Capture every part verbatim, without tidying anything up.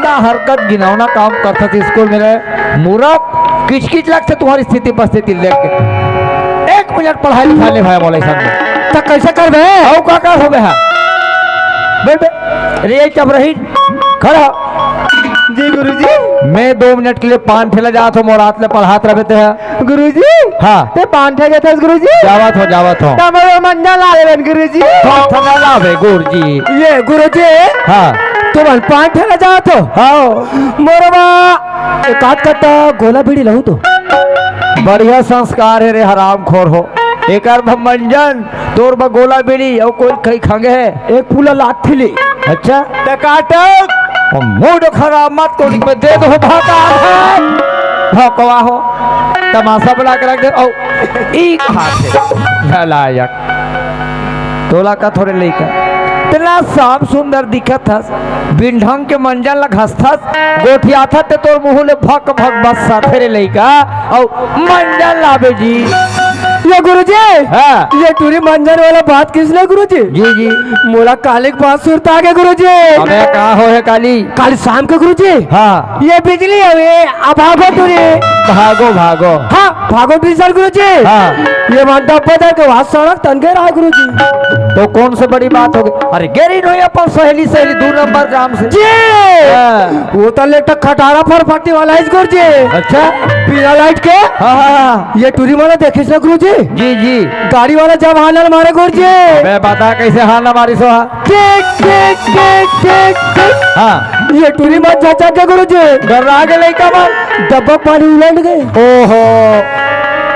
हरकत गिनौना काम करथस स्कूल में रे। मूरख, किचकिच लगथे तुम्हारी स्थिति परिस्थिति देख के। एक मिनट पढ़ाई लिखाई नइ भय मोला संग। त कइसे करबे? अउ का का होबे हा? बैठ बे। रे चपरही, खड़ा हो। जी गुरुजी। मैं दो मिनट के लिए पान ठेला जात हों, मोर हाथ ले पढ़ात रहे ते। गुरुजी। हाँ। ते पान ठेला जात हस गुरुजी? जावत हों, जावत हों। त मोर मंजन ला देबे गुरुजी। कौन ठेला लाबे गुरुजी? ये गुरुजी। हाँ। तुमन पान ठेला जात हो? हाँ। मोर बा एक आध कट्टा गोला बीड़ी लहू तो। बढ़िया संस्कार हे रे हरामखोर हो। एकर बर मंजन, तोर बर गोला बीड़ी, अउ कोई खई खंगे हे? एक फूला लाठी ले। अच्छा। त काटक। अउ मूड खराब मत कर, मैं दे दो भाता है। भकवा हो। तमाशा बना के रख दे। अउ ई कहा थे? नालायक। तोला का थोरे लइका। तेला सब सुंदर दिखत हस। बिन ढंग के मंजन ला घसथस। गोठियाथस ते तोर मुंह ले भक भक बस्साथे रे लइका। अउ मंजन लाबे जी। ये गुरुजी, हाँ। ये टूरी मंजन वाला बात किसने गुरुजी? जी, जी। मोला काली के बात सुरता आ गे गुरुजी। अबे का हो हे काली? काली शाम के गुरुजी। हाँ। ये बिजली हवे, अब भागो टूरी। भागो, भागो। हाँ, भागो टूरी सर गुरुजी। हाँ। ये मान डब्बा दर के वहाँ सड़क तन के रहा गुरुजी। तो कौन से बड़ी बात हो गई? अरे गेरी नो अपन सहेली, सहेली दू नंबर काम से। जी। हाँ। वो तो लेटा खटारा फरफटी वाला है गुरुजी। अच्छा। बिना लाइट के। हाँ, हाँ, हाँ। ये टूरी मन ला देखिस ना गुरुजी? जी, जी। गाड़ी वाला जब हानल मारे गुरुजी। अबे बता कैसे हानल मारिस हा? टिक, टिक, टिक, टिक, टिक। हाँ। ये टूरी मन झचक गे गुरुजी। डर्रा गे लइका मन। डब्बा के पानी उलट गे। ओहो।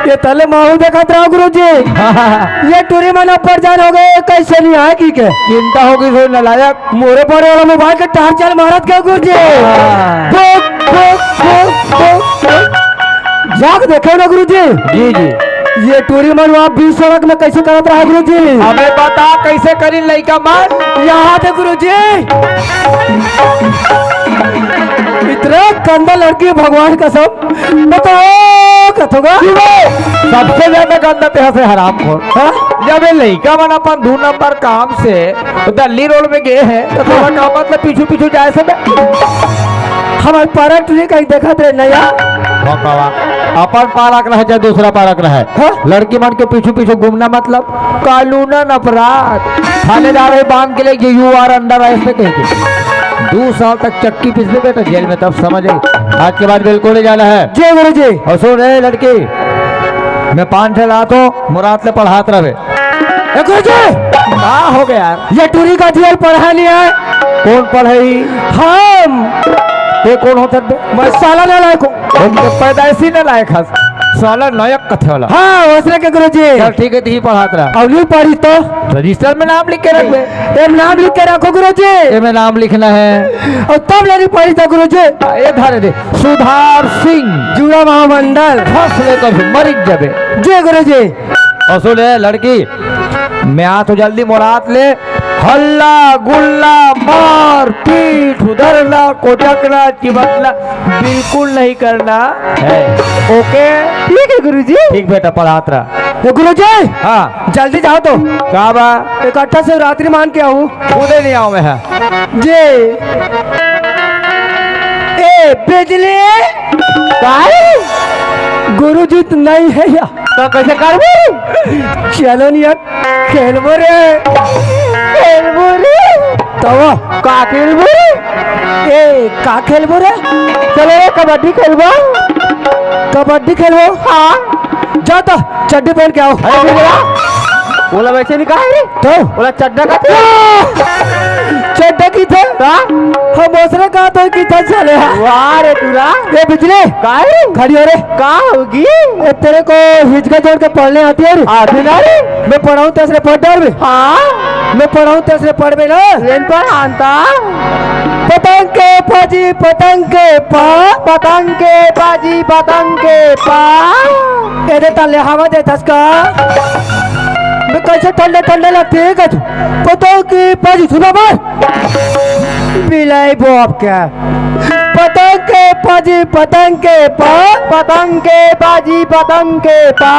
ये तले माहौल देखत रहा गुरुजी। हाँ, हाँ, हाँ। ये टूरी मन ऊपर जान हो गे, कैसे नहीं आए की के? चिंता हो गई हो नालायक। मोरे पड़े वाला मोबाइल के टार्चर मारत के गुरुजी। हाँ। भुक, भुक, भुक, भुक, भुक। जाके देखे ना गुरुजी। जी, जी। ये टूरी मन वहाँ बीच सड़क में कैसे करत रहा गुरुजी? अबे बता कैसे करी लइका मन? यहाँ थे गुरुजी। इतना गंदा लड़की, भगवान कसम। बताओ, कथोगा? सबसे ज्यादा गंदा ते हसे हरामखोर। हाँ? जब ये लइका मन अपन दू नंबर काम से दल्ली रोड में गे हे, त तोला का मतलब पीछू पीछू जाए से बे? हमर पारा टूरी कहीं देखत रहे नया। बकवा। अपन पारा के रहे चाहे दूसरा पारा के रहे। हाँ? लड़की मन के पीछू पीछू घूमना मतलब कानूनन अपराध। थानेदार हे बांध के ले, you are under arrest कह के। दू साल तक चक्की पीस ले बेटा जेल में, तब समझ आई। आज के बाद बिल्कुल नहीं जाना है। जी गुरुजी। अउ सुन रे लड़की, मैं पान ठेलात हों, मोर हाथ ले पढ़ात रहे। ए गुरुजी! का हो गया यार? ये टूरी का जीवन पढ़ा नहीं है। कौन पढ़ाई? हम। ते कौन होत बे? मैं साला नालायक हों। हम तो पैदाइशी नालायक हस। साला नायक कथे वाला। हाँ, वैसने के गुरुजी। चल ठीक है, तही पढ़ात रहा। अउ नहीं पढ़ी तो? रजिस्टर में नाम लिख के रख बे। एम नाम लिख के रखो गुरुजी। एमे नाम लिखना है। अउ तब ले नहीं पढ़ी तो गुरुजी। ए धारे दे। सुधार सिंह। जुड़ा महामंडल। फंस ले कभी मरिक जाबे। जी गुरुजी। अउ सुन ए लड़की, मैं आ तो जल्दी मोर हाथ ले। हल्ला गुल्ला, मार पीट, उधरना कोचकना चिबकना बिल्कुल नहीं करना है। ओके? ठीक है गुरुजी। ठीक बेटा, पढ़ात रहा। ए गुरुजी। हाँ। जल्दी जाओ तो। का बा? इकट्ठा शिवरात्रि मान के आऊ। खुदे नहीं आऊं मैं, हाँ। जी। ए बिजली। काय? गुरुजी तो नहीं है या? तो कैसे करबो? चलो नहीं यार, खेलबो रे। खेलबो रे। तब का खेलबो रे? ए, का खेलबो रे? चलो रे, कबड्डी खेलबो। कबड्डी खेलबो? हाँ। जा तो चड्डी पहन के आओ। अरे बिगड़ा, ओला वैसे नहीं कहा है रे। तो? ओला चड्डा का थे। चड्डा की थे? का? हम ओसने कहा तो की थे चले। वाह रे टूरा। ए बिजली। का है? खड़ी हो रे। का होगी? ए, तेरे को हिचका जोड़ के पढ़ने आती है रे? आती ना रे। मैं पढ़ाऊँ तेरे से पढ़ डर में। हाँ। मैं पढ़ाऊँ तेरे से पढ़ में ना। लेन पर आंता। पतंग के पाजी, पतंग के पा। पतंग के पाजी, पतंग के पा। एदे तले हवा दे थसका। मैं कैसे ठंडे ठंडे लगते हैं कछु। पतंग के पाजी, सुना बात। बिलाई बाप का। पतंग के पाजी, पतंग के पा। पतंग के पाजी, पतंग के पा।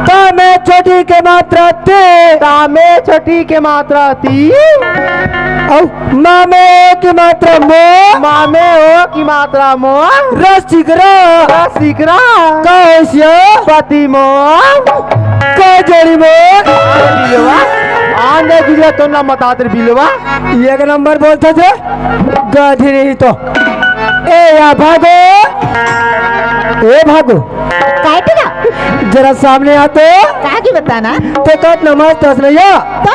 पा में छोटी के मात्रा ती। ता में छोटी के मात्रा ती। अउ मा में ओ की मात्रा मो। मा में ओ की मात्रा मो। रसिक रा। रसिक रा। का होइस या? पति मो। का जोड़ी मो? बिलवा। आंदे बिलवा तो ना मतात रे बिलवा। एक नंबर बोलत हे। गधी नहीं तो। ए या भागो। ए भागो। काय तेला? जरा सामने आ तो। काय की बताना? ते कत नमाज तस नहीं या। तो?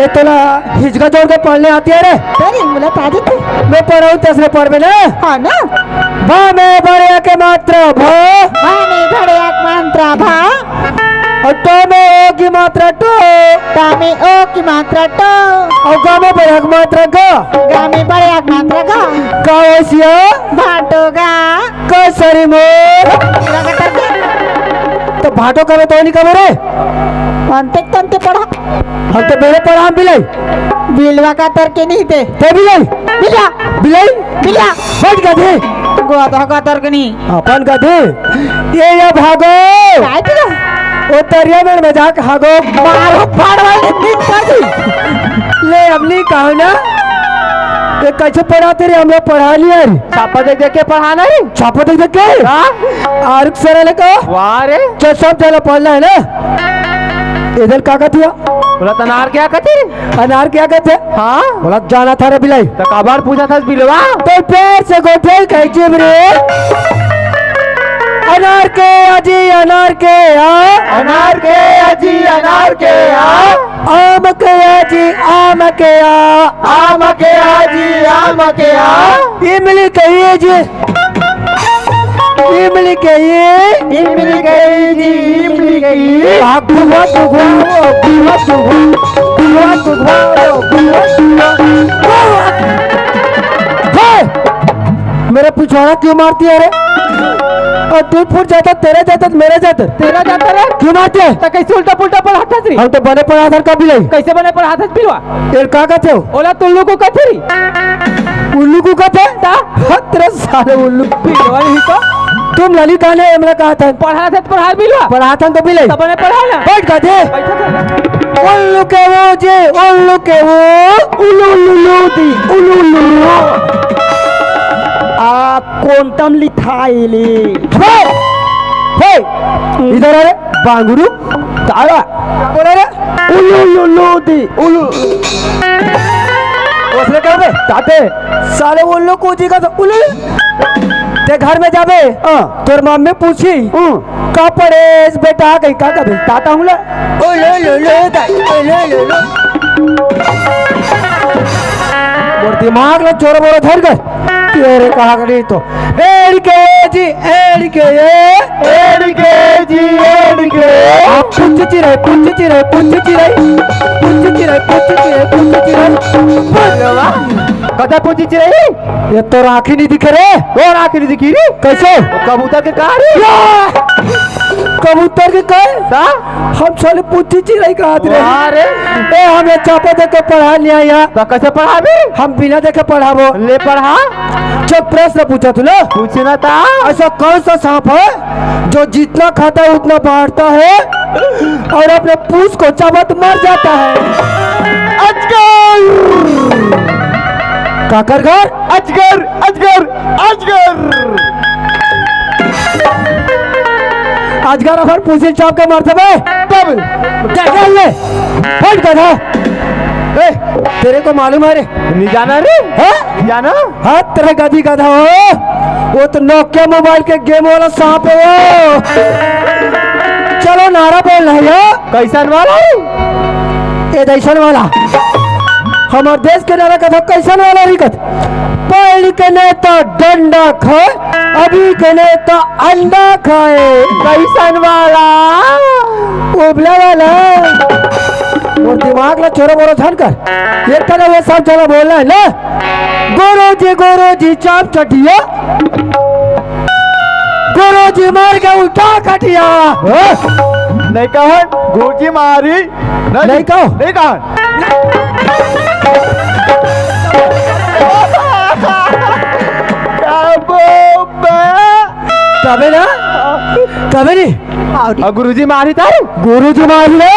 ए तोला हिजका जोड़ के पढ़ने आथे रे? अरे, मुला ताजे थे। मैं पढ़ाऊँ तसने पढ़बे ना? हाँ ना? बा में बड़े के मात्रा भा। बा में बड़े के मात्रा बा। अउ टो में ओ की मात्रा टो। टा में ओ की मात्रा टो। अउ गा में बड़े के मात्रा गा। गा में बड़े के मात्रा गा। का होइस या? भाटो गा। का सरी मोर? तो भाटो कबे तो नहीं कबे रे? अंते तंते पढ़ा। हम तो बेरे पढ़ा हम बिलाई। बिलवा का तर के नहीं थे। ते बिलाई। बिला। बिलाई। बिला। बैठ गधे। गोदा का तर के नहीं। अपन गधे। ए या भागो। काय तेला? ओ तरिया में मजाक हागो। मारो फाड़ वाले दिन कर दी। ले अमली कहो ना। ये कैसे पढ़ाते रे? हम लोग पढ़ा लिया रे। छापा देख देख के पढ़ाना रे। छापा देख देख के? हाँ। आरुक सर ले को? वाह रे। चल सब चलो पढ़ना है ना? इधर का कहती है? बोला त अनार क्या कहते रे? अनार क्या कहते? हाँ। बोला जाना था रे बिलाई। तो काबर पूछा था बिलवा? तो पैर से गोठे कैसे रे? अनार के आजी अनार के आ। अनार के आजी अनार के आ। आम के आजी आम के आ। आम के आजी आम के आ। इमली के ई जी। इमली के ई। इमली के ई जी, इमली के ई। आ, गुआ, गुआ, गुआ, गुआ, गुआ, गुआ, गुआ, गुआ। हे! मेरा पिछवाड़ा क्यों मारती है रे? और तू फूट जाता, तेरा जाता, मेरा जाता। तेरा जाता रे? क्यों मारती है? तो कैसे उल्टा पुल्टा पढ़ाथस रे? हम तो बने पढ़ाथन कभी नहीं। कैसे बने पढ़ाथस बिलवा? ये का कहते हो? ओला तो उल्लू को कहते रे। उल्लू को कहते? ता? हाँ, तेरा साले उल्लू। बिलवा नहीं तो? तुम ललित आने हमला कहा था। पढ़ाथस पढ़ा बिलवा। पढ़ाथन तो बिलाई। तब ने पढ़ा ना। बैठ गधे। बैठा था। उल्लू के वो जे, उल्लू के वो। उल्लू, उल्लू, उल्लू दी, उल्लू, उल्लू, उल्लू। आप कोंतम लिथाइली। हे! हे! इधर आ रे, बांगुरू। तारा। बोला रे? उल्लू, उल्लू, उल्लू दी, उल्लू। उसने क्या बे? ताते। साले उल्लू कूची का तो उल्लू। ते घर में जाबे। हाँ। तोर मम्मी पूछी। हम्म। का पढ़ेस बेटा? कहीं का कबे? ताता हूँ ला। ओ लो लो लो दा, ओ लो लो लो। मोर दिमाग ला चोर बोरो धर गए। तेरे कहा करी तो। एड़ के जी, एड़ के ए। एड़ के जी, एड़ के। पुछ चिरे, पुछ चिरे, पुछ चिरे। पुछ चिरे, पुछ चिरे, पुछ चिरे। कदा पूछी चिरे? ये तो आँखी नहीं दिखे रे। तोर आँखी नहीं दिखी रे? कैसे? कबूतर के कहा रे? या! कबूतर के कहे? ता? हम साले पुथी चिरई कहत रहे। वाह रे। ए, हमें चापा दे के पढ़ा लिया या। तो कैसे पढ़ाबे? हम बिना देखे पढ़ाबो। ले पढ़ा। चल, प्रश्न पूछा तू ना। पूछना था। ऐसा कौन सा सांप है जो जितना खाता है उतना बांटता है और अपने पूंछ को चबात मर जाता है? अजगर। काकर घर? अजगर, अजगर, अजगर। अजगर अपन पूंछ चाप के मरथे बे। तब। क्या कर ले? हट गधा। ए, तेरे को मालूम है रे? नहीं जाना रे। हाँ? नहीं जाना? हाँ, तेरे गधी गधा हो। वो तो Nokia mobile के game वाला सांप है वो। चलो नारा बोल रहे हो। कैसन वाला रे? ए जैसन वाला। हमार देश के नारा कथा कैसन वाला रही कथ? पहली के नेता डंडा खाए, अभी के नेता अंडा खाए। कैसन वाला? उबला वाला। वो दिमाग ला चोरो बोरो झन कर। ये तरह वो सब जना बोलना है ना। गुरु जी, गुरु जी, चाप चटिया। गुरु जी मार के उठा खटिया। नहीं कहा, गुरु जी मारी। नहीं, नहीं कहो। नहीं कहा। कबो बे। तबे ना, तबे नहीं। अउ गुरुजी मारी तारे। गुरुजी मारी ले।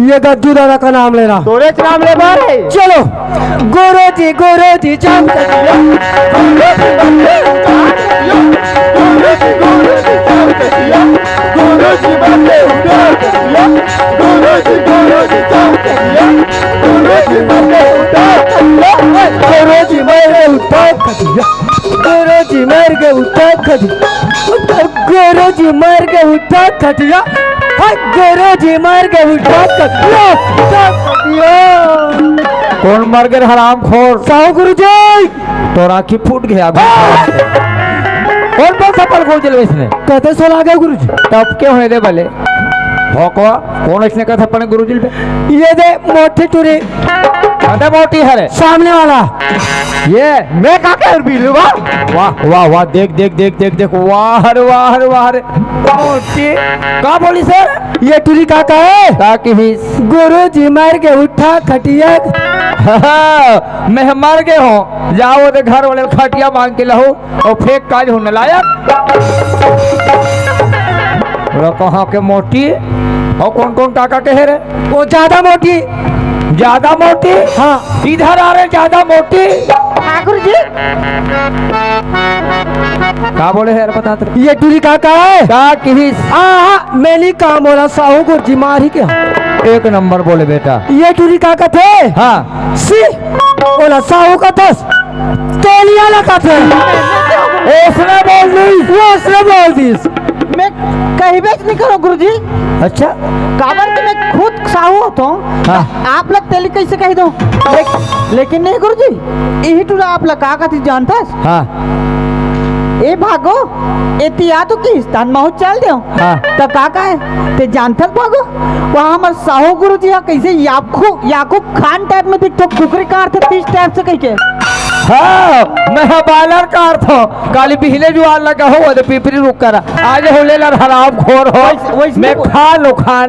ये गज्जू दादा का नाम लेना। तोरे नाम ले बारे। चलो। गुरुजी, गुरुजी, चल। गुरुजी मर गए, उठा खटिया। गुरुजी मर गए, उठा खटिया। गुरुजी मर गए, उठा खटिया। हाय, गुरुजी मर गए, उठा खटिया। उठा खटिया। कौन मर गए हरामखोर? साहू गुरुजी। तोर आँखी फूट गया। कौन कौन थप्पड़ गुरुजी ले इसने? कहते सोला गया गुरुजी। तब के होए दे भले? भोकवा, कौन इसने का थप्पड़ गुरुजी ले? ये दे मोटी टुरी। कहते मोटी हरे। सामने वाला। ये मैं का कर बिलवा? वाह, वाह, वाह, देख, देख, देख, देख, देख, वाह रे, वाह रे, वाह रे। मोटी। का बोली सर? ये टुरी का का है? का किहिस? गुरुजी मर गए, उठा खटिया। मैं मर गए हो, जाओ ते घर वाले खटिया मांग के लाओ। अउ फेंक काज हो नलायक। अरे कहाँ के मोटी? अउ कौन कौन काका कहे रे? वो ज्यादा मोटी। ज्यादा मोटी? हाँ। इधर आ रे, ज्यादा मोटी। हाँ गुरुजी। का बोले है यार, बता तो। ये टुरी काका है। का किहिस? आहा, मैं नहीं काम वाला साहू गुरुजी मारी के। एक नंबर बोले बेटा। ये टुरी काका थे। हाँ। सी, बोला साहू का दस। तेलिया लगा थे। उसने बोल दी। वो उसने बोल दी। मैं कहिबे नहीं करो गुरुजी। अच्छा। काबर कि मैं खुद साहू होता हूँ। हाँ। आप लोग तेली कैसे कह दो? लेक-, लेकिन नहीं गुरुजी, यही टुरा आप लोग का कथी जानता है? हाँ। ए भागो, ए तिया तो किहिस, तन महू चल देव। हाँ। त का का है? ते जानथस भागो? वहाँ हमर साहू गुरुजी हा कैसे याकू-, याकूब खान टाइप में दिखतो, कुकरी काटथे तीस टाइप से कहिके। हाँ, मैं हा बालर काटथो, काली बिहले जुआर लगा हो, अदे पिपरी रुख करा। आज हो ले लर हरामखोर हो, वैस-, वैसने मैं बोल। खान लो खान।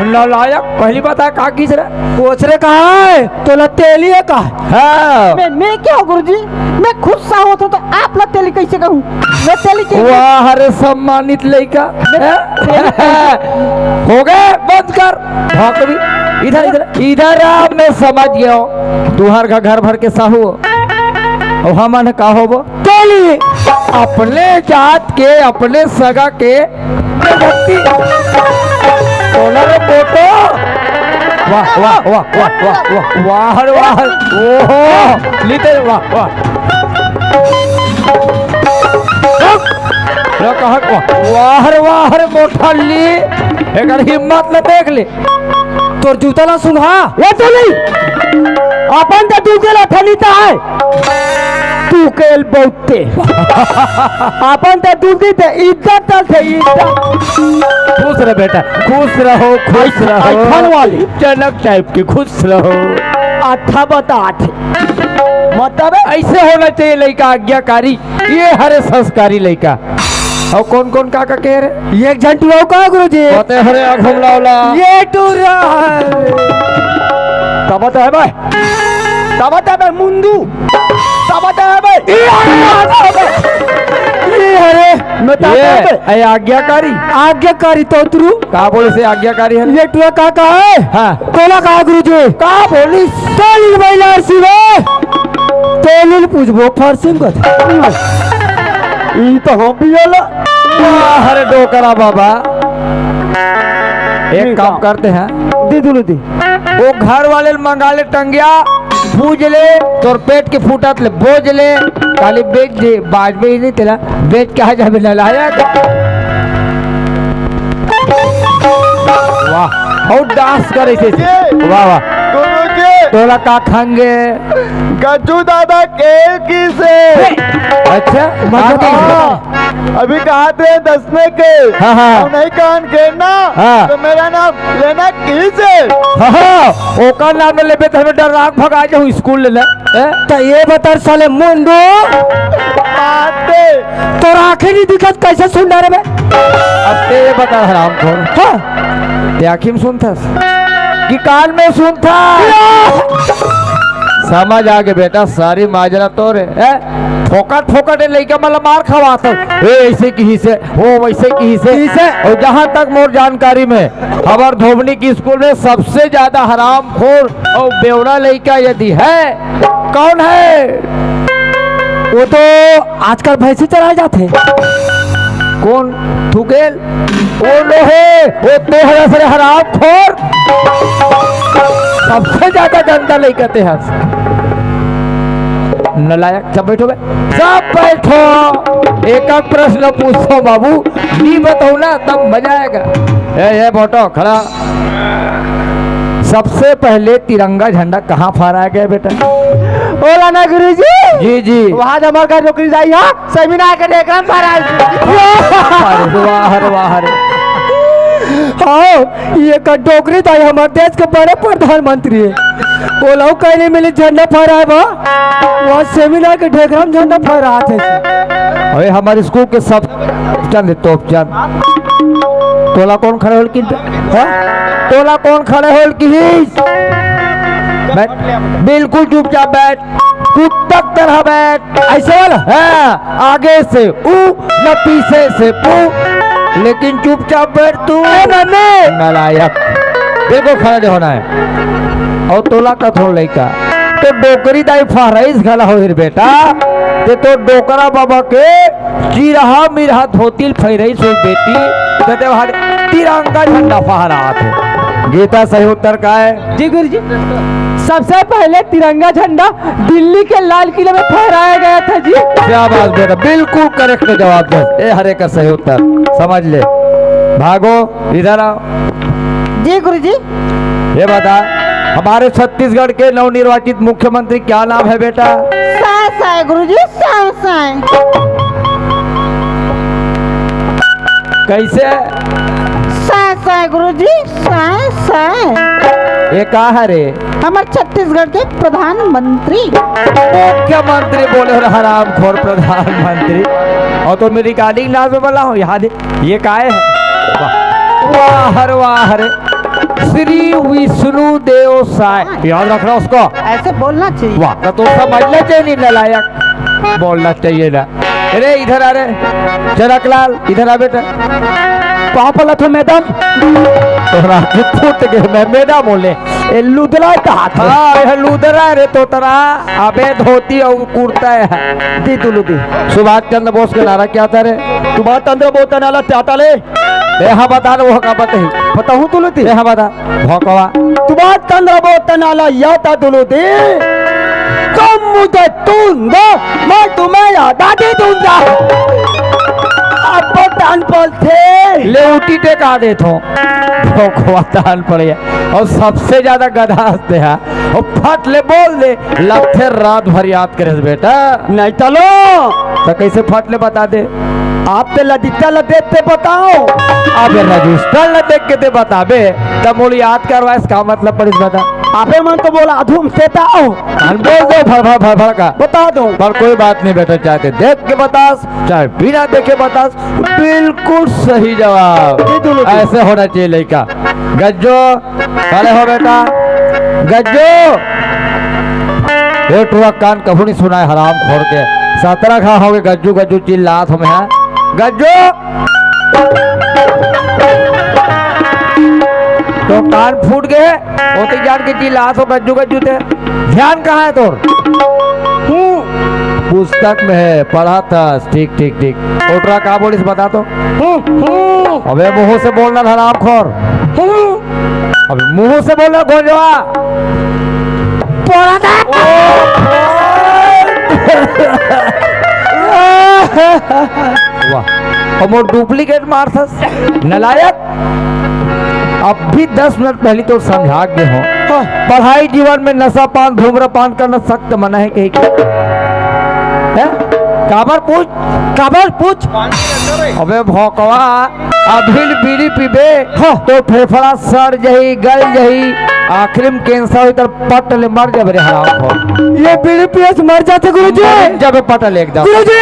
नालायक, पहली बात है, का किहिस रे? ओसरे कहा है, तोला तेली है का? हाँ। मैं, मैं क्या हूँ गुरुजी? मैं खुद साहू होता तो आप ला तेली कैसे कहूँ? मैं तेली के वाह रे सम्मानित लइका। मैं हैं? तेली हो गए, बंद कर। भाग भी। इधर, इधर, इधर आ, मैं समझ गया हूँ। तुहर का घर भर के साहू। अउ हमन का होबो? तेली। अपने जात के, अपने सगा के बेइज्जती। बोला रे बेटो। वाह, वाह, वाह, वाह, वाह, वाह, वाह रे, वाह रे। ओहो, ली ते, वाह, वाह। लो कहत, वाह, वाह रे, वाह रे, मोठा ली। एकर हिम्मत ल देख ले। तोर जूता ला सुंघा। ये तो नहीं। अपन तो दूध के ला थलीता है। तू केल बहुते। अपन तो दूध दी थे, इज्जत चल थे, इज्जत। खुश रह बेटा, खुश रहो, खुश रहो। आईफोन वाली। जनक टाइप के खुश रहो। अट्ठा बता आठ। मतलब ऐसे होना चाहिए लइका आज्ञाकारी। ये हरे संस्कारी लइका। अउ कौन कौन काका कहे रे? ये एक झन टुरा का गुरुजी। कहते हरे आँख हमला वाला। ये टुरा है। तब तो है भाई। तब तो है भाई मुंदू। तब तो है भाई। ये हरे। ये हरे। मैं तब ये, है भाई। ए आज्ञाकारी। आज्ञाकारी तोतरू। का बोले से आज्ञाकारी है? ये टुरा काका है। हाँ। तोला का गुरुजी? का बोलिस? तेलिल बइलार सिवे। तेलिल पूछबो फरसिम कथे। ई तो हम भी आला। वाह रे डोकरा बाबा। एक काम करते हैं। दे दुनो दे। वो घर वाले ल मंगा ले टंगिया, भूज ले, तोर पेट के फूटत ले बोज ले, काली बेच दे, बाजबे ही नहीं तेला, बेच के आ जाबे नालायक। वाह, अउ डांस करे से, वाह, वाह। गुरुजी। तोला का खांगे? गज्जू दादा केल किसे? अच्छा, मजा हाँ, अभी कहा थे दसने के। हाँ, हाँ। अउ नहीं कान के ना, हाँ। तो मेरा नाम लेना किसे? हाँ, हाँ, ओकर नाम ले लेबे तो हमें डर राग भगा जाऊँ स्कूल ले ले। हैं? तो ये बता साले मुंडू। बात दे। तोर आँखें नहीं दिखत, कैसे सुन रहे बे? अब ते ये बता हरामखोर। हाँ। ते आँखी में सुनथस कि कान में सुनथस? समझ आगे बेटा, सारी माजरा तोरे, हैं? फोकट फोकट ए लइका मन ल मार खवात हे। ए ऐसे किहिसे, ओ वैसे किहिसे। किहिसे? अउ जहाँ तक मोर जानकारी में, हमर धोबनी के स्कूल में सबसे ज्यादा हरामखोर अउ बेवड़ा लइका यदि हे, कौन हे? वो तो आजकल भैंसी चराए जाथे। कोन? थुकेल? वो नो हे, वो तो हरस रे हरामखोर। सबसे ज्यादा गंदा लइका ते हस। नलायक, सब बैठो बे। सब बैठो। एक एक प्रश्न पूछो बाबू, नी बताओ ना, तब मजा आएगा। ए, ए, बोटो, खड़ा। सबसे पहले तिरंगा झंडा कहाँ फहराया गया बेटा? ओला ना गुरुजी। जी, जी। वहाँ जब हमारे घर नौकरी जाई, हाँ? सेमिनार के ढेकरा में फहराए। वाह रे, वाह रे, वाह रे। हाँ, ये का डोकरी दाई हमारे देश के बड़े प्रधानमंत्री हे। ओला कहीं नहीं मिली झंडा फहराए बा। वहाँ सेमिनार के ढेकरा में झंडा फहरात हे। अरे हमारे स्कूल के सब चंद तोपचंद। तोला कौन खड़े होल की? हाँ? तोला कौन खड़े होल की? बैठ, बिल्कुल चुपचाप बैठ। कुत्ता की तरह बैठ। ऐसे वाला? हाँ, आगे से ऊ, न पीछे से पू, लेकिन चुपचाप बैठ तू। ए, मम्मी। नालायक, बिल्कुल खड़ा नहीं होना है। अउ तोला कथों लइका, तो डोकरी दाई फहराइस घला होही रे बेटा, ते तो डोकरा बाबा के चिरहा मिरहा धोती ल फहराइस होही बेटी, ते ते हर तिरंगा झंडा फहरात हे। गीता, सही उत्तर का हे? जी गुरुजी, सबसे पहले तिरंगा झंडा दिल्ली के लाल किले में फहराया गया था जी। क्या बात बेटा, बिल्कुल करेक्ट जवाब दे। ए हरे का सही उत्तर, समझ ले। भागो, इधर आओ। जी गुरुजी। ये बता, हमारे छत्तीसगढ़ के नवनिर्वाचित मुख्यमंत्री क्या नाम है बेटा? साय साय गुरुजी, साय साय। कैसे? साय साय गुरुजी, साय साय। ये का हरे? हमर छत्तीसगढ़ के प्रधानमंत्री। मुख्यमंत्री बोले हो हरामखोर प्रधानमंत्री। अउ तो मैं recording ना में बोला हूँ, यहाँ दे, ये काय हे? वाह, वाह रे, वाह रे। श्री विष्णु देव साय, याद रखना उसको। ऐसे बोलना चाहिए। वाह, तो तू समझना चाहिए, नालायक, बोलना चाहिए ना। अरे इधर आ रे, चरकलाल, इधर आ बेटा। पाँव पलत हो मैडम। तोरा के फूट गए, मैं मैडम बोले। ए लुदरा का हाथ में। हाँ, ये लुदरा रे तोतरा। अबे धोती अउ कुर्ता हे। दी दुलू दी। सुभाष चंद्र बोस के नारा क्या था रे? सुभाष चंद्र बोस का नारा क्या था रे? ए हाँ बता ना, वो का बताही। बताहूँ दुलू दी? ए हाँ बता। भौंकवा। सुभाष चंद्र बोस का नारा यह था दुलू दी। तुम मुझे तुम दो, मैं तुम्हें आजादी दूंगा। अब टान पलथे। ले उठी टेका देथों। भौंकवा टान पड़े। अउ सबसे ज्यादा गधा हंसते हैं। अउ फट ले बोल दे, लगथे रात भर याद करेस बेटा। नहीं चलो। तो कैसे फट ले बता दे? आप ते रजिस्टर ला देख के बताओ। अबे रजिस्टर ला देख के ते बताबे, तब मोला याद करवाएस का मतलब पड़िस बता? अबे मन तो बोला धूम से ताओ। हम बोल दो भर भर भर भर का। बता दो। पर कोई बात नहीं बेटा, चाहे ते देख के बतास, चाहे बिना देखे बतास, बिल्कुल सही जवाब। ये दोनों चीज। ऐसे होना चाहिए लइका। गज्जो, खड़े हो बेटा। गज्जू। ए टुरा कान कभू नहीं सुनाए हरामखोर के। सतरा घा होगे गज्जू गज्जू चिल्लात हमें, हाँ? गज्जू। तो कान फूट गए, ओती जान के चिल्लात हो गज्जू गज्जू ते। ध्यान कहाँ है तोर? हूँ। पुस्तक में है, पढ़ा था। ठीक, ठीक, ठीक। ओ टुरा का बोलिस बता तो। हूँ, हूँ। अबे मुंह से बोलना हरामखोर। हूँ। अबे मुंह से बोलना गोंजवा। पढ़ा था। वाह। अउ मोर डुप्लीकेट मारथस। नालायक। अब भी दस मिनट पहली तो समझा गए हो। हाँ। पढ़ाई जीवन में नशा पान धूम्रपान करना सख्त मना है कहीं के? हैं? काबर पूछ? काबर पूछ? अबे भौंकवा, अभी बीड़ी पीबे, हाँ। तो फेफड़ा सड़ जही, गल जही, आखिरी में कैंसर होई, तर पट ले मर जाबे रे हरामखोर। ये बीड़ी पिए से मर जाते गुरुजी। मर जाबे पट ले एकदम। गुरुजी।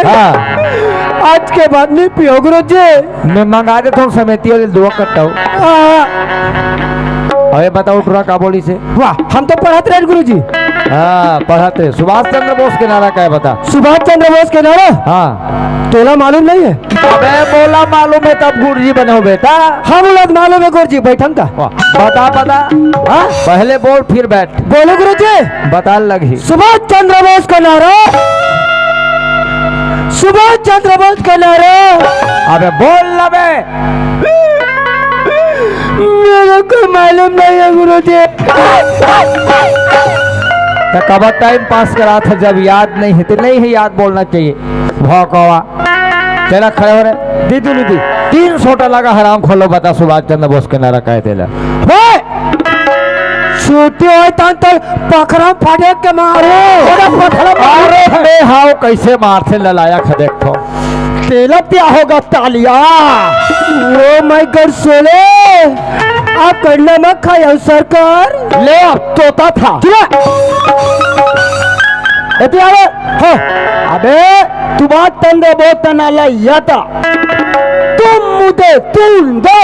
हाँ। आज के बाद नहीं पियो गुरुजी। मैं मंगा देता हूँ समिति वाले दुआ करता हूँ। हाँ। अबे बताओ टुरा का बोलिस हे? वाह, हम तो पढ़त रहे गुरुजी। हाँ, पढ़त हे। सुभाष चंद्र बोस के नारा का हे, बता। सुभाष चंद्र बोस के नारा? हाँ। तोला मालूम नहीं हे? अबे, मोला मालूम हे, तब गुरुजी बने हो, बेटा। हमला मालूम हे, गुरुजी, बैठन का। वाह, बता, बता। हाँ? पहले बोल, फिर बैठ। बोलो, गुरुजी। बता लगी। सुभाष चंद्र बोस का नारा, सुभाष चंद्र बोस का नारा। अबे, बोल ना बे। मेरे को मालूम नहीं हे, गुरुजी। त काबर टाइम पास कराथस, जब याद नहीं हे त नहीं हे याद, बोलना चाहिए। भौंकवा। चला, खड़े हो रे। दीदी, दीदी। तीन सोटा लगा, हराम खोलो, बता सुभाष चंद्र बोस के नारा का हे तेला। ओए! छुट्टी होय तहां तक पखरा फटक के मारो। अरे, पखरा मारो। अरे, मैं हाव, कैसे मारथे नलायक, देख तो। तेला पिया होगा तालिया। Oh my God, सोले। आप गंडा मत खायो सरकार। ले, अब तोता था। चुप। एती आवे। हाँ। अबे, तुम्हारा तंदे बहुत तनाला याता। तुम मुझे तुम दो।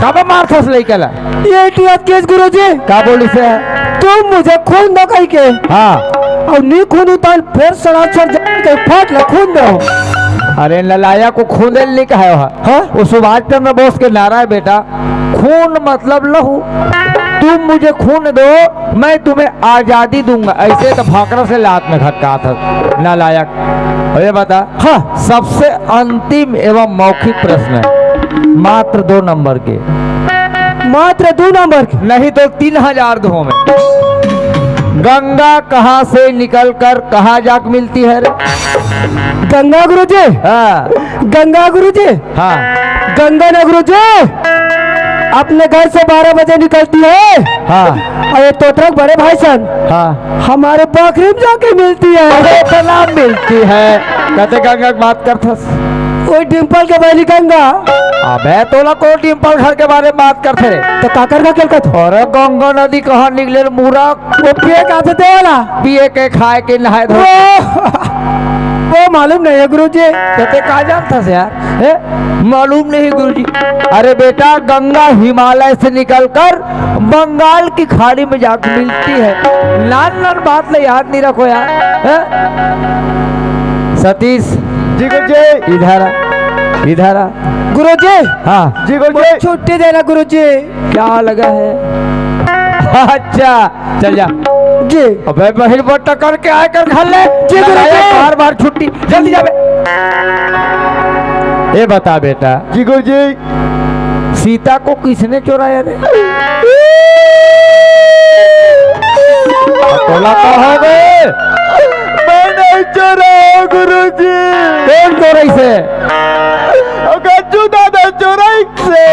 काबर मारथस लइका ला? ये टिकट केस गुरुजी। का बोलिस हे? तुम मुझे खून दो कहिके। हाँ। अउ नी खूंदहूं त फेर सड़ासड़ जान के फाट ले खून दो। अरे नलायक, वो खूंदे ल नी कहे हे। हाँ? वो सुभाष चंद्र बोस के नारा हे बेटा, खून मतलब लहू। तुम मुझे खून दो, मैं तुम्हें आजादी दूंगा। अइसे त भाखरा से लात में खटकाथस, नलायक। अबे बता, हाँ। सबसे अंतिम एवं मौखिक प्रश्न हे, मात्र दो नंबर के। मात्र दो नंबर के? नहीं तो तीन हजार दो में। गंगा कहाँ से निकल कर कहाँ जाके मिलती है रे? गंगा गुरुजी? हाँ। गंगा गुरुजी? हाँ। गंगा ना गुरुजी, अपने घर से बारह बजे निकलती है। हाँ। अउ ये तोतरा के बड़े भाई सन, हाँ। हमारे बखरी में जाके मिलती है। अरे, इतना मिलती है। कते गंगा के बात करथस? वो डिंपल के बहनी गंगा। अबे, तोला कोन डिंपल घर के बारे में बात करथे रे? त काकर का केलकत? अरे, गंगा नदी कहाँ निकले रे मूरख? वो पिए का थे ते वाला? पिए के, खाए के, नहाए धोए के। वो, वो मालूम नहीं हे गुरुजी। त ते का जानथस यार? हे? मालूम नहीं गुरुजी। अरे बेटा, गंगा हिमालय से निकलकर बंगाल की खाड़ी में जाके मिलती है। नान नान बात ला याद नहीं रखो यार, हैं? सतीश, जी गुरुजी। इधर आ, इधर आ। गुरुजी। हाँ। जी गुरुजी। छुट्टी देना गुरुजी। क्या लगा है? अच्छा, चल जा। जी। अबे बहिर बट्टा करके आए कर घर ले। जी गुरुजी। बार बार छुट्टी, जल्दी जा बे। ये बता बेटा। जी गुरुजी। सीता को किसने चुराया रे? तोला का हो गे? मैं नहीं चुराया गुरुजी। कोन चोराइस हे? गज्जू दादा चोराइस हे।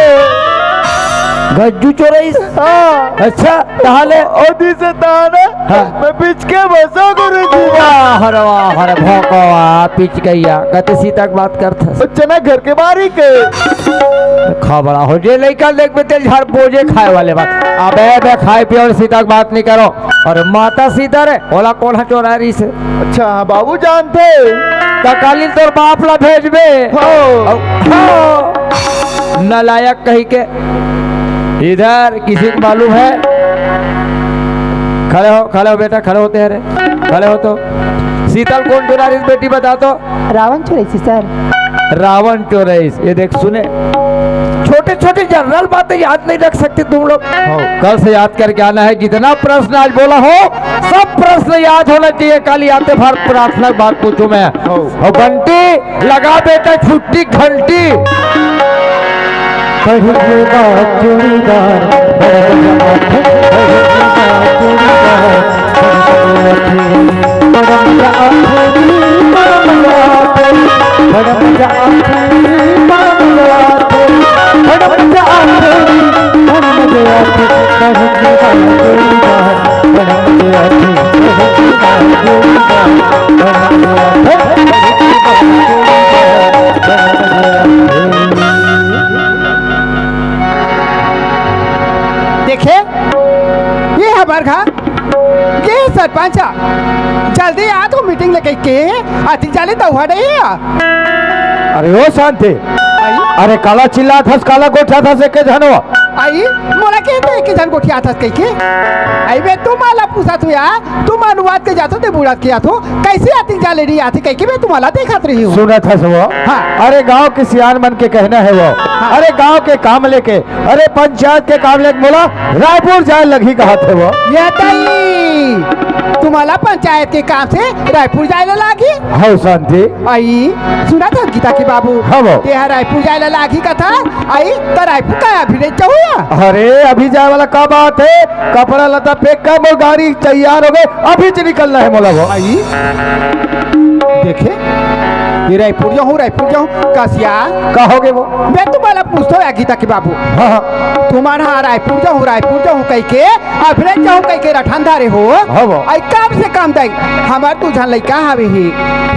गज्जू चोराइस? हाँ। अच्छा, ताहले? ओदी से ताहले? हाँ। मैं पिचके बसो गुरुजी। वाह रे वाह रे, भौंकवा, पिचकइया, कते सीता के बात करथस। चना घर के बारी के। खबड़ा हो जे लइका देख बे तेल झाड़ बोजे खाए वाले बात। अबे बे खाए पिए अउ सीता के बात नहीं करो। अउ माता सीता रे, ओला कोन ह चोराय रहिस हे? अच्छा, हाँ, बाबू जानथे। त काली तोर बाप ला भेजबे। हो। अउ, हो। नलायक कहिके। इधर किसी को मालूम है? खड़े हो, खड़े हो बेटा, खड़े होते हैं रे। खड़े हो तो। सीता ल कोन चोराय रहिस बेटी, बता तो। रावण चोराइस हे सर। रावण चोराइस हे। ये देख सुने, छोटे-छोटे जनरल बातें याद नहीं रख सकते तुम लोग। हाँ। कल से याद करके आना है, जितना प्रश्न आज बोला हो, सब प्रश्न याद होना चाहिए। कल आते बार प्रार्थना के बाद पूछूं मैं। हाँ। अउ बंटी, लगा बेटा छुट्टी घंटी। पहन लेगा चूड़ीदार, पहन लेगा चूड़ीदार, पहन लेगा चूड़ीदार। देखे, ये हमार घर, ये सरपंच ह। जल्दी आ, तो मीटिंग लेके के, अति जाले तो हुआ नहीं है। अरे ओ शांति, आई? अरे काला चिल्लाथस, काला गोठाथस, एके झन हो। आई, मोला के तो एक झन गोठियाथस कहिके। आई बे, तुमन ला पूछत हूँ यार, तुमन अनुवाद के जाथो ते बुढ़त के आथो, कैसे आतिक जाले री आथे कहिके मैं तुमन ला देखत रही हूँ। सुनत हस वो? हाँ। अरे गांव के सियान मन के कहना हे वो। हाँ। अरे गांव के काम लेके, अरे पंचायत के काम लेके मोला रायपुर जाए लगही कहत हे वो। ये तई, तुमन ला पंचायत के काम से रायपुर जाए ला लागी? हव शांति। आई, सुनत हस गीता के बाबू? हाँ वो। तेहा रायपुर जाए ला लागी कथा, आई, त रायपुर का अभी रे जाहू या? अरे, अभी जाए वाला का बात हे? कपड़ा लत्ता pack कर, मोर गाड़ी तैयार हो गे, अभी से निकलना हे मोला वो। आई, देखे, ये रायपुर जाहूँ, रायपुर जाहूँ, कस या? का हो गे वो? मैं तुमन ला पूछत हूँ या गीता के बाबू। हाँ, हाँ। तुमन हा रायपुर जाहूँ, रायपुर जाहूँ कहिके, अभी रे जाहूँ कहिके रटन धरे हो। हाँ वो। आई कम से कम दई, हमर दू झन लइका हवे हे,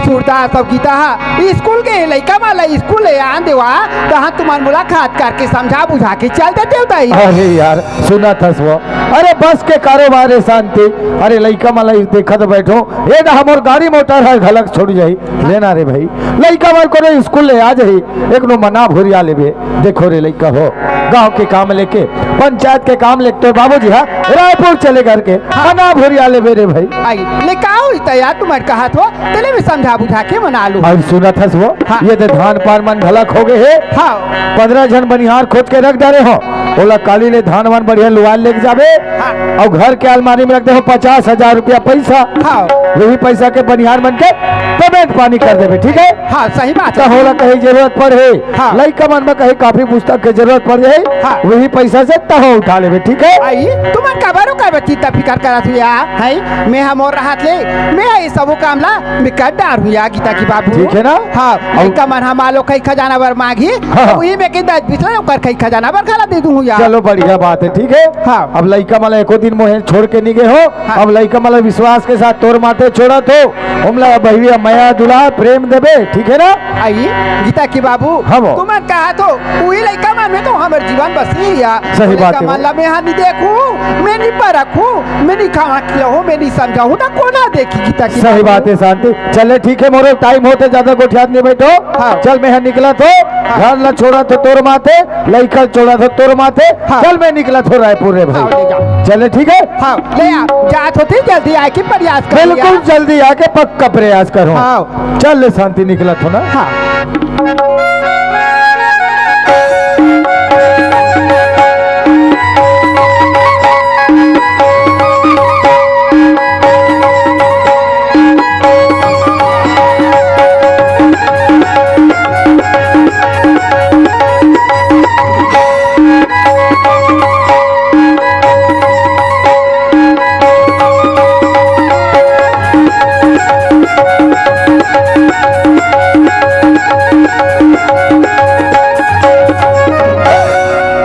सूरदास अउ गीता हा, स्कूल गे हे, लइका मन ला स्कूल ले आन देवा, तहाँ तुमन मुलाकात करके समझा बुझा के चल देतेव दई। अरे यार, सुनत हस वो? अरे बस के कारोबार हे शांति। अरे लइका मन ला देखत बैठो, ए ना हमर गाड़ी मोटर हे घलक छूट जाही। लेना रे भाई, लइका मन कोनो स्कूल ले आ जाही, एक नो मना भुरिया लेबे। देखो रे लइका हो, गांव के काम लेके, पंचायत के काम लेके तोर बाबूजी हा रायपुर चले करके मना भुरिया लेबे रे भाई। आई, ले का होही त यार, तुमन कहत हो, तेला मैं समझा बुझा के मना लूँ। अउ सुनत हस वो? हाँ। ये दे धान पान मन घलक हो गे हे। हाँ। पंद्रह झन बनिहार खोज के रख डारे हो, ओला काली ले धान वान बढ़िया लुवा लेके जाबे। हाँ। अउ घर के अलमारी में रख दे हो पचास हजार रुपया पैसा। हाँ। वही पैसा के बनिहार मन के payment पानी कर देबे, ठीक हे? हाँ, सही बात हे। त ओला कहीं जरूरत पड़े, हाँ। लइका मन में कहीं कापी पुस्तक के जरूरत पड़ जाए, हाँ। वही पैसा से तहो उठा लेबे, ठीक हे? आई, तुमन काबर ओकर बर चिंता फिकर करत हो या, हैं? मैं हा मोर रहत ले, मैं हा ये सबो काम ला मैं कर डारहूँ या गीता के बाबू। ठीक हे ना? हाँ, अउ लइका मन हा मान लो खई खजाना बर मांगही, हाँ। त उही में के दस बीस ला ओकर खई खजाना बर घला दे दूँ या। चलो बढ़िया बात हे, ठीक हे? हाँ। अब लइका मन ला एको दिन मोहे छोड़ के नी गे हो, हाँ। अब लइका मन ला विश्वास के साथ तोर माथे छोड़त हो, ओमला बहिविया मया दुलार प्रेम देबे, ठीक हे ना? आई, गीता के बाबू, हाँ वो। तुमन कहत हो, उही लइका मन में तो हमर जीवन बसे हे या। सही बात हे। लइका मन ला मैं हा नी देखहूँ, मैं नी परखहूँ, मैं नी खावा खिलाहूँ, मैं नी समझाहूँ, त कोन हा देखही गीता के बाबू? सही बात हे शांति। चले ठीक हे, मोरो time होत हे, ज्यादा गोठियात नी बैठो। हाँ। चल मैं हा निकलत हो, हाँ। घर ला छोड़त हो तोर माथे, लइका छोड़ा था तोर माथे, हाँ। चल मैं निकलत हो रायपुर रे भाई। हाँ, ले जा। चले, ठीक हे? हाँ, ले आ, जात होती जल्दी आए के प्रयास कर। बिल्कुल जल्दी आके पक्का प्रयास करो। हाँ। चल ले शांति निकलत हो ना। हाँ।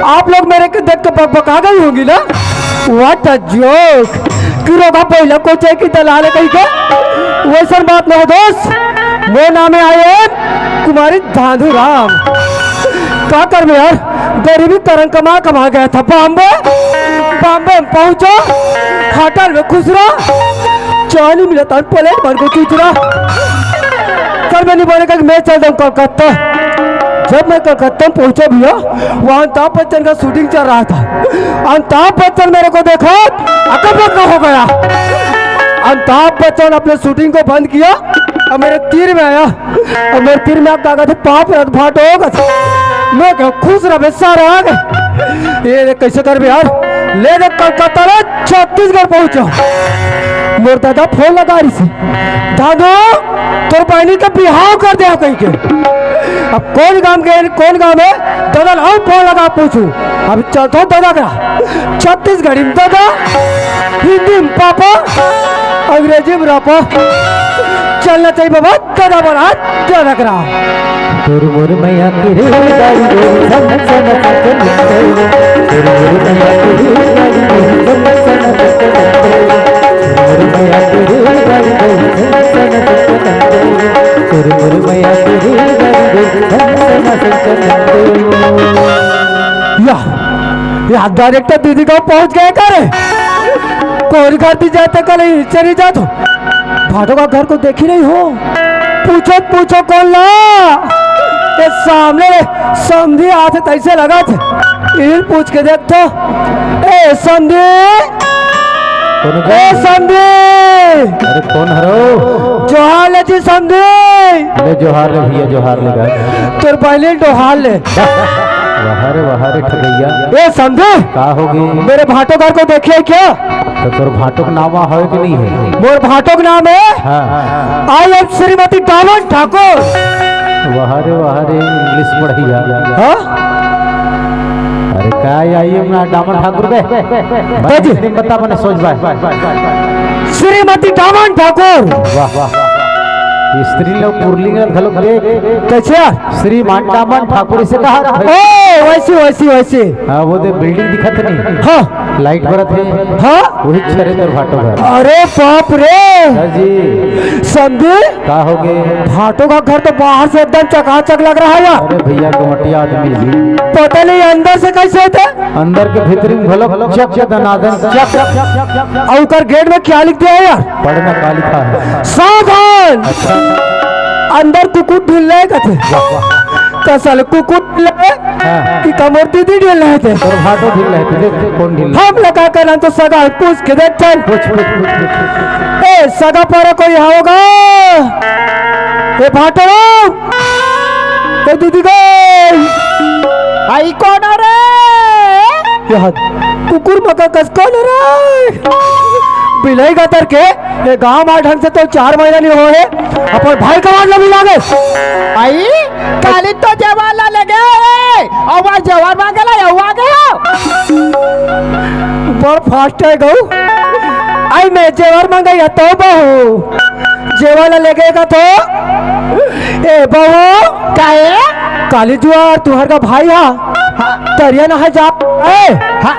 आप लोग मेरे को देख के बकबका गई होंगी ना? What a joke! कि रोगा पहिला कोचे की दलाल हे कहिके? वैसन बात नहीं हे दोस्त, वो नाम हे I am कुमारी धांधू राम। का करबे यार, गरीबी करन कमा कमा गया था बॉम्बे। बॉम्बे में पहुंचो, होटल में खुसरो, चानी मिला था प्लेट भर के चुचरा। सर मैं नहीं बोले कि मैं चल दूँ कलकत्ता। जब मैं कलकत्ता में पहुंचा भैया, वहाँ अमिताभ बच्चन का shooting चल रहा था। अमिताभ बच्चन मेरे को देखा, अकबक हो गया। अमिताभ बच्चन अपने shooting को बंद किया और मेरे तीर में आया। और मेरे तीर में आके कहा, "पाँव रत फाटो हो गया।" मैं कहा, "खुश रह बे सारे, आ गए।" ये देख, कैसे करबे यार, ले देख, कलकत्ता ले छत्तीसगढ़ पहुंचा। मोर दादा फोन लगा रहिसे, "दादू, तोर बहिनी के बिहाव कर दे," कहिके। अब कोन गांव के, कोन गांव में, दादा ला फोन लगा पूछूं। अब चलता हूँ दादा करा, छत्तीसगढ़ी में दादा, हिंदी में पापा, अंग्रेजी में रापा। चलना चाहिए बाबा, दादा बड़ा, दादा करा। तोर मोर मैया के रे गाड़ी रे, झन झन झन झन। तोर मोर मैया के रे गाड़ी रे, झन झन झन झन। तोर मोर मैया के रे गाड़ी रे, झन झन झन झन। तोर मोर मैया के रे गाड़ी रे, झन झन झन झन। या, या director दीदी गाँव पहुँच गए का रे? कोन घर दी जाते कल चली जात हो। भाटो का घर को देखी नहीं हो। पूछो, पूछो कोन ला? ये सामने समधी आथे तैसे लगा थे। इहिल पूछ के देख तो। ए समधी, कौन ए बे? समधी, अरे कौन हरो? जोहार ले जी समधी। ले जोहार ले भैया, जोहार ले गा। तोर पहले डोहार ले। वाह रे, वाह रे ठगैया। ए समधी, का होगे? मेरे भाटो घर को देखे क्या? तो तोर भाटो के नाम हवे कि नहीं है? मोर भाटो के नाम है, हाँ। I am श्रीमती डामन ठाकुर। वाह रे, वाह रे, इंग्लिश पढ़ैया। हाँ? अरे का आई एम ना डामन ठाकुर बे? तो जी। बता बने सोच बाय। श्रीमती डामन ठाकुर। वाह, वाह। स्त्री लोग पुरलिंग घलोक देख। कैसे? श्रीमान डामन ठाकुर इसे कहा? ओ, वैसे, वैसे, वैसे। हाँ, वो दे बिल्डिंग दिखत नहीं। हाँ। लाइट बरत हे। हाँ। वही छरे तोर भाटो घर। अरे बाप रे। हाँ जी। समधी? का होगे? भाटो का घर तो बाहर से एकदम चकाचक लग रहा है यार। अरे भैया, गोमटिया आदमी जी। पता नहीं अंदर से कैसे होते? अंदर के भीतरी में भलो चक दनादन चक। और ओकर गेट में क्या लिख दिया है यार? पढ़ना का लिखा है? सावधान। अच्छा। अंदर कुकुर ढिल रहे कथे। वाह, वाह। तो साले कुकुर ढिल रहे हाँ। कि कमर दीदी ढिल रहे थे? तोर भाटो ढिल रहे थे, देख, कौन ढिल रहे? हम लगा कर तो सगा पूछ के देख चल। पूछ, पूछ, पूछ, पूछ, पूछ। ए, सगा पारा कोई होगा? ए, भाटो। ए, दीदी गई। आई कौन रे? यार, कुकुर मका कस कौन रे? बिलाई गतर के, ये गांव मा ढंग से तो चार महीना नहीं हो है, अपन भाई कमांड ला मिला गए। आई, काली तो जवान ला ले गए, और जवान मांगे ला, यहू आ गया। बड़ फास्ट है गऊ। आई मैं जेवर मंगाई तो बहू, जेवर ला लेगे का तो। ए बहू, काहे? काली जुआर तुहर का भाई हा, हाँ। तरिया नहाए जा। ए, हाँ।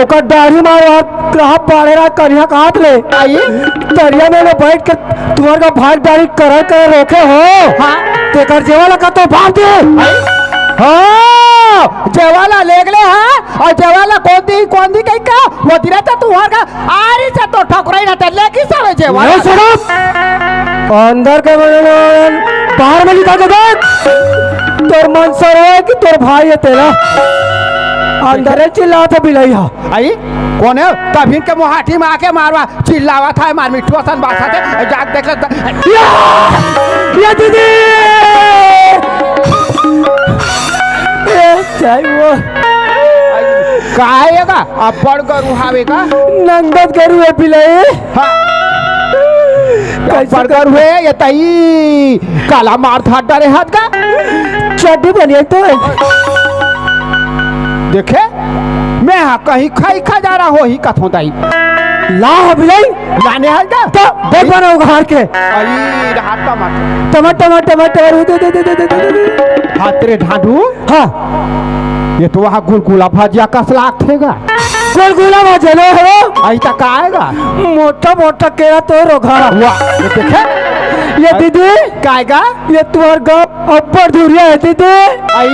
ओकर दाढ़ी मार रहा, रहा पाड़े रहा करिया का हाथ ले। आई? तरिया में ना बैठ के तुहर का भाई दाढ़ी करर करर रोके हो। हाँ। तेकर जेवर ला का तो बांध दे। आई? हाँ, जेवर ला लेगले हा, और जेवर ला कौन दी, कौन दी कही का? वो दिरा तो तुहर का आरी से तो ठकुराई ना ते लेगी सब जेवर। ए, shut up! अंदर के मन, बाहर में निकाल के देख। तोर मन सर है कि तोर भाई है तेरा? अंदर चिल्लात हे बिलई हा। आई? कौन है? तभी के मुहाटी में आके मारवा, चिल्लावत हे, मार मिठू असन बात हे, जाके देख ले त-, या! या दीदी! ए, चाहे वो। का आएगा? अब्बड़ गरु हावे का? नंगत गरु हे बिलई। हाँ। कैसे अब्बड़ गरु हे, ये तई काला मार धार डरे हाथ का। चड्डी बनिया तो। देखे, मैं हा कहीं खाई खा जा रहा हो ही कथों दाई। ला हो बिलई। लाने हाथ का? तो देख बना उघार के। अरे, हाथ का मार। टमाटर, टमाटर, टमाटर, दे, दे, दे। हाथ रे ढांढू। हाँ। ये तो वहाँ गुलगुला भजिया कस लागथे गा। गुलगुला भजिया लो हो। आई त का आएगा? मोटा मोटा केरा तो रोघा। वाह, ये देखे? ये दीदी। का आएगा? ये तुहर गाँव अब्बड़ धुरिया हे दीदी। आई,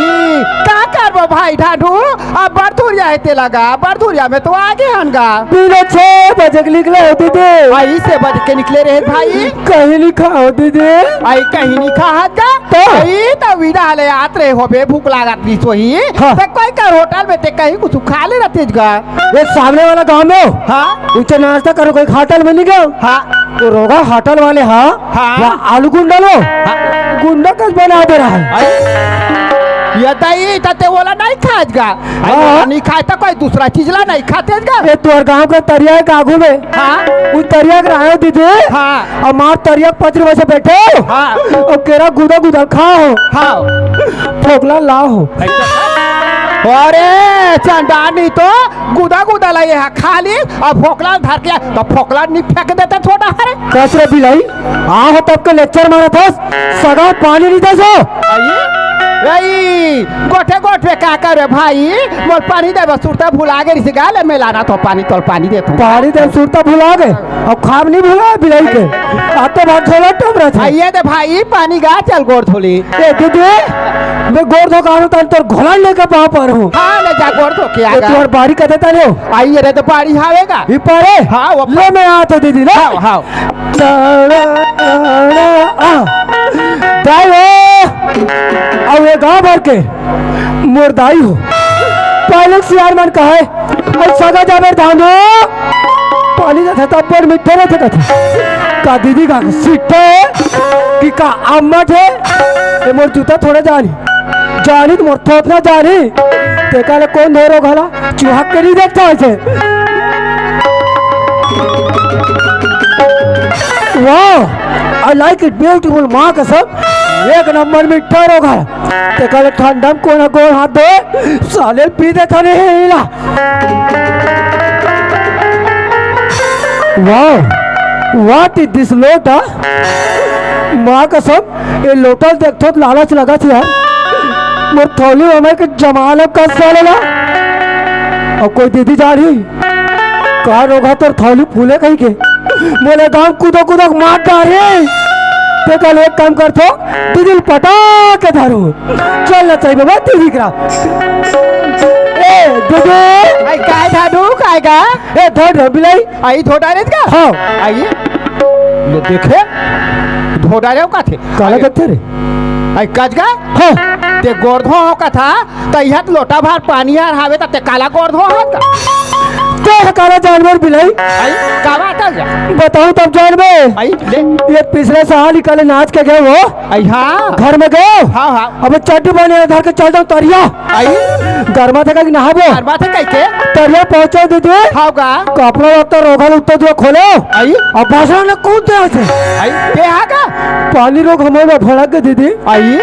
का करबो भाई ढांढू? अब्बड़ धुरिया हे तेला गा, अब्बड़ धुरिया में तो आगे हन गा। बिना छह बजे के निकले हो दीदी। आई, छह बजे के निकले रहे भाई। कहीं नहीं खाओ दीदी। आई, कहीं नहीं खाहत गा? तो? आई, त विदा ले आत रहे होबे, भूख लागत रहिस होही। हाँ। त कोई कर होटल में ते कहीं कुछ खा ले रहते गा। ये सामने वाला गांव में हो? हाँ। उनसे नाश्ता करो, कोई होटल में नहीं गए? हाँ। वो रोगा होटल वाले, हाँ? हाँ। वहाँ आलू गुंडा लो। हाँ। गुंडा कस बना दे रहा है। आई, ये दाई, त ते वाला नहीं खाएगा। हाँ। नहीं खाए तो कोई दूसरा चीज ला नहीं खाते का? ये तोर गांव का तरिया है आगू में। हाँ। उस तरिया के रहे हो दीदी। हाँ। और मार तरिया के पचरी में से बैठे हो। हाँ। और केरा गुदा गुदा खा हो। हाँ। फोकला ला हो। अरे चंडानी तो गुदा गुदा ला ये खा ली, अब फोकला धर के तो फोकला नहीं फेंक देता छोटा हरे। कस रे बिलाई, आ हो तब के लेक्चर मारत हस, सगा पानी नहीं दे सो। आई, आई, गोठे गोठे का करे भाई, मोर पानी देबे सुरता भुला गे रिसे गा ले, मैं लाना तो पानी, तोल पानी देथों। पानी देबे सुरता भुला गे, अब खाब नहीं भुला बिलाई के। आ तो बात झोला टम रहा था। आइए दे भाई, पानी गा चल गोड़ धोली। ए दीदी, मैं गोड़ धो का तन तोर घोला लेके पाँव पर हूँ। हाँ, ले जा गोड़ धो के ए, आगा। तोर बारी कदे तने हो? आइए रे, तो बारी हावेगा। ई पारे? हाँ, वो ले, मैं आ तो दीदी ना। हाँ, हाँ। दाई हो, अब ये गांव भर के मोर दाई हो। पहले सियार मन कहे, "अरे सगा जाबे धानो, पानी देथे त अब्बड़ मीठा रहिथे," कथे। का दीदी का सीठा हे कि का अम्मट हे? ए मोर जूता थोड़ा जानी, जानी त मोर थोथना जानी। तेका ले कोन धोरो घला चूहा के नहीं देखता ऐसे। Wow, I like it, beautiful, माँ कसम, एक नंबर मीठा रोगहा। तेका ले ठंडा म कोन गोड़ हाथ धोए, साले पी देता नहीं हिला। Wow, what is this लोटा? माँ कसम, ये लोटा ल देखथों त लालच लगथे यार। मोर थौली में के जमा लब का साले ला। अउ कोई दीदी जाही, का रोगहा तोर थौली फूले कहिके। मोला गाँव कूदो कूदो के मार डारे। तेका ले एक काम करथों, दीदी ल पटा के धरहूँ। चल ना चाहिए बाबा, दीदी करा। ए, दीदी। आई काय धाडू, काय का? ए, धर रे, बिलाई। आई धो डारे का? हाँ। आई। ले देखे, धो डारे का थे? काला आई। कथे रे? आई कच का? हाँ। ते गोड़ धो हो कथा, त इहाँ त लोटा भर पानी हर हावे, त ते काला गोड़ धो हो का? ते ह काला जानवर बिलाई। आई, का बात हे? बताऊँ तब जानबे। आई, ले। ये पिछले साल ही काले नाच के गए हो। आई, हाँ। घर में गए हो? हाँ, हाँ। अबे चड्डी बने धर के चल जाऊँ तरिया। आई। गरमा थे का कि नहाबो? गरमा थे कहिके? तरिया पहुँचो दीदी। हाँ का? कपड़ा लत्ता रोगहा उत्तर दुआ खोलो। आई। अब भाषण में कूद दे ऐसे। आई। के हा का? पानी रोगहा में भड़क के दीदी। आई।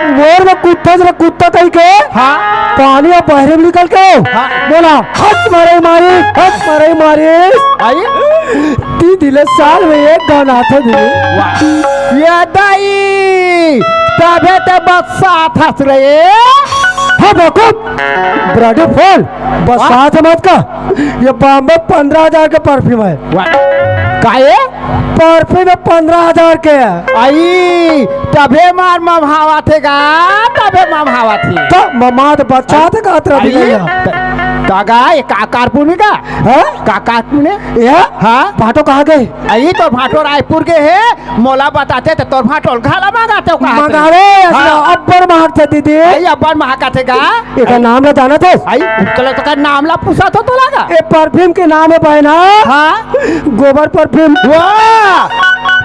मोर में कुत्ता जरा कुत्ता कहिके। हाँ। पानी अब बाहर में निकल के। हाँ। बोला, "हंस मारे मारी, हंस मारे मारी।" आई। दीदी ले साल में एक गाना था दीदी। वाह। ये दाई, तभे ते बरसात हंस रहे। हाँ, बेवकूफ। Bloody fool, बरसात हे मत का। ये बॉम्बे पंद्रह हजार के परफ्यूम हे। वाह। का ये? परफ्यूम हे पंद्रह हजार के। आई, तभे मार ममहावत हे गा, तभे ममहावत हे। त ममा त बरसात हे का, अतरा भी आई, नहीं हे। त-, का गा, ये का कारपुन हे का? हाँ? का कारपुन हे? ये? हाँ? भाटो कहाँ गए? आई तो भाटो रायपुर गए हे, मोला बताते त तोर भाटो घला मंगाते हो कहा मंगावे, हाँ। अब्बड़ महक थे दीदी। आई अब्बड़ महक थे का? एकर नाम ला जानत हस? आई, तोला तो का नाम ला पूछा तो तोला का? ए परफ्यूम के नाम हे बहना। हाँ। गोबर परफ्यूम। वाह!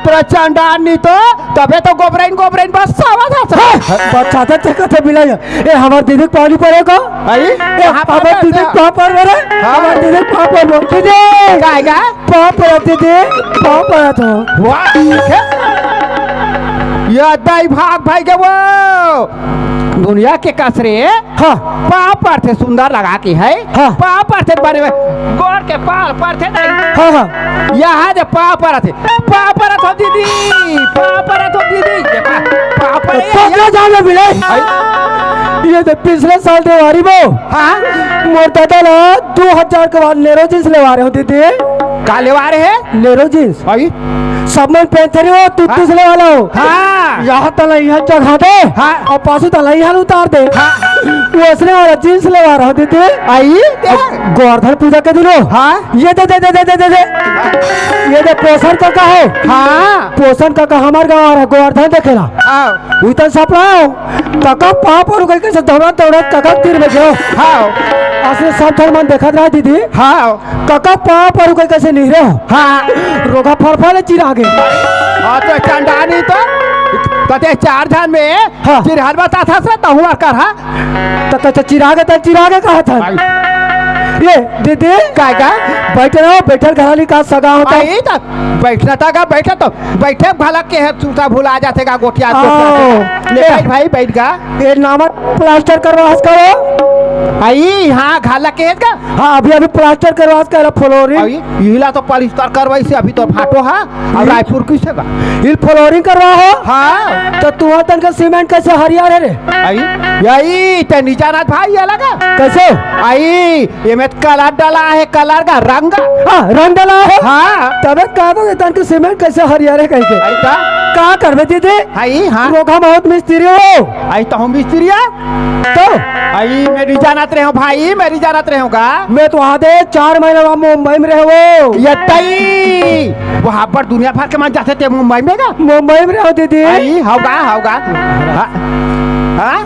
तोला चंडाल नहीं तो, तभे तो गोबराइन, गोबराइन बस आवाज आ हाँ, बस आता थे कथे बिलाई। ए, हमर दीदी के पाँव परे का? आई? ए, कहाँ हमर पर दीदी के पाँव पर रे? हाँ। हमर दीदी के पाँव पर बोल दीदी। का हे का? पाँव पर दीदी, पाँव पर तो। वाह, देखे? ये दाई भाग भाई के वो। दुनिया के कसरे। हाँ। पाँव परथे सुंदर लगा के है। हाँ। पाँव परथे बने हुए। गोड़ के पाँव परथे नहीं। हाँ, हाँ। यहाँ जे पाँव परथे। पाँव परत हो दीदी, पाँव परत हो दीदी। ये पा-, पाँव पर तो ये, क्या जाने मिले? आई। ये तो पिछले साल देवारी में। हाँ। मोर दादा ला दो हजार के बाद नेरो जींस लेवा रहे हो दीदी। का लेवा रहे हैं? Narrow jeans. आई। सब मन पहनते रहे हो, तू हाँ। दूसरे वाला हो। हाँ। यहाँ तला यहाँ चढ़ा दे। हाँ। और पासू तला यहाँ उतार दे। हाँ। वो असली वाला जींस लेवा रहे हो दीदी। आई। गोवर्धन पूजा के दिनों। हाँ। ये दे, दे, दे। ये दे पोषण काका हे। हाँ। पोषण काका हमार गाँव आ रहा, गोवर्धन देखेला। हाँ। उही तन सपड़ा हो। काका पाँव पर कइसे दौड़त दौड़त काका तीर में गयो। हाँ। असली सब धर्म मन देखत रहा दीदी। हाँ। काका पाँव पर कइसे निहरे हो। हाँ। रोगहा फरफर ले चिरा गे। हाँ, तो चंडानी तो कते चार झन में हाँ। चिरहर बताथा से तहु अर कर, हाँ। त, त, त चिरागे, त चिरागे कहत हन। भाई। ये, दीदी। काय का? बैठे रहो, बैठल घरा ली का सगा होता। भाई, त बैठना था का, बैठे तो, बैठे भला के है, चूता भुला जाते का, गोठिया, गोठिया। आओ। ले ए। बैठ भाई, बैठ का। ये नामर प्लास्टर करवा हस का वो? आई, हाँ, घाला के है का? हाँ, अभी, अभी प्लास्टर करवा हस का, फ्लोरिंग। आई, इला तो पलिस्तर करवाई से अभी तो फाटो हा। अब हम्म। रायपुर किसे बा? इल फ्लोरिंग करवा हो? हाँ। तो तुहर तन का सीमेंट कैसे हरियर है रे? आई, यही ते नीचा नाथ भाई ये लगा। कैसे? आई, ये में कलर डाला है, कलर का रंग। हाँ, रंग डाला है। हाँ। तबे कहा तो तन का सीमेंट कैसे हरियर है कह के। आई का? का करबे दीदी? आई, हाँ। रोगहा बहुत मिस्त्री हो। आई तो हम मिस्त्री है। तो भाई, मैं नहीं जानत रहे हूँ भाई, मैं नहीं जानत रहे हूँ का। मैं तो आधे चार महीना वहाँ मुंबई में रहे हो। ये तई, वो हाबर दुनिया भर के मन जाथे ते मुंबई में का? मुंबई में रहो दीदी। आई, होगा, होगा। हाँ? हाँ?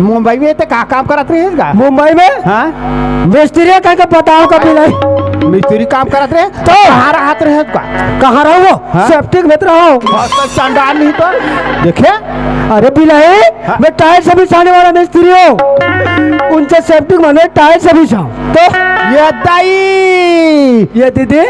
मुंबई में ते का काम करत रहे का? मुंबई में? हाँ? मिस्त्री कह के बताओ कभी नहीं। मिस्त्री काम करत रहे? तो? कहाँ रहत रहे का? कहाँ रहो? हाँ? सेप्टिक में तो रहो। बस तो चंडाल नहीं तो। देखे? अरे बिलाई, हाँ? मैं टाइल्स बिछाने वाला मिस्त्री हूँ। उनसे सेप्टिक माने टाइल्स बिछाओ। तो? ये दाई। ये दीदी।